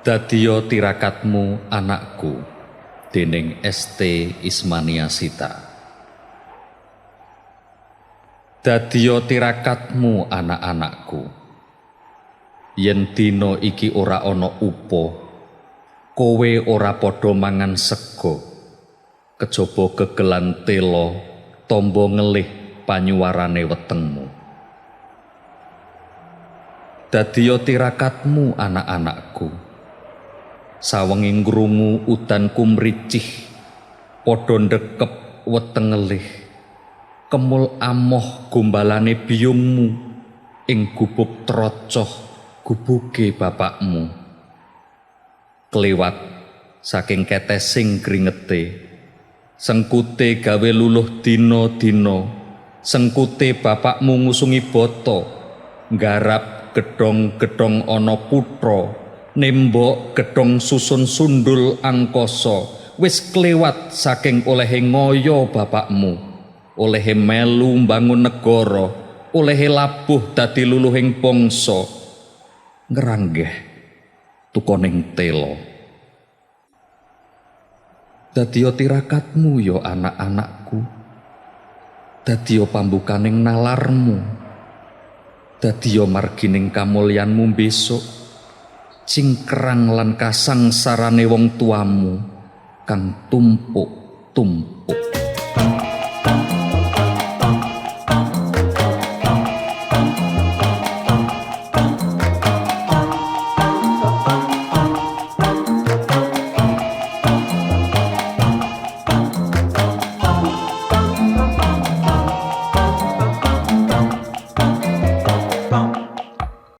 Dadiya tirakatmu anakku dening ST Ismania Sita. Dadiya tirakatmu anak-anakku. Yen dina iki ora ana upa, kowe ora padha mangan sega. Kejaba gegelan tela tamba ngelih panyuwarane wetengmu. Dadiya tirakatmu anak-anakku. Sawengi ngrungu udan kumricih, padha ndekep weteng ngelih. Kemul amoh gombalane biyungmu ing gubuk trocoh gubuke bapakmu. Klewat saking ketesing kringete, sengkute gawe luluh dina-dina, sengkute bapakmu ngusungi bata, nggarap gedhong-gedhong ana kutha, nembok gedhong susun sundul angkasa, wis klewat saking olehe ngoyo bapakmu, olehe melu mbangun negara, olehe labuh dadi luluhing bangsa, ngranggeh tukoning tela. Dadiya tirakatmu ya anak-anakku. Dadiya pambukaning nalarmu. Dadiya margining kamulyanmu besok. Cingkrang lan kasangsarane wong tuamu kang tumpuk-tumpuk.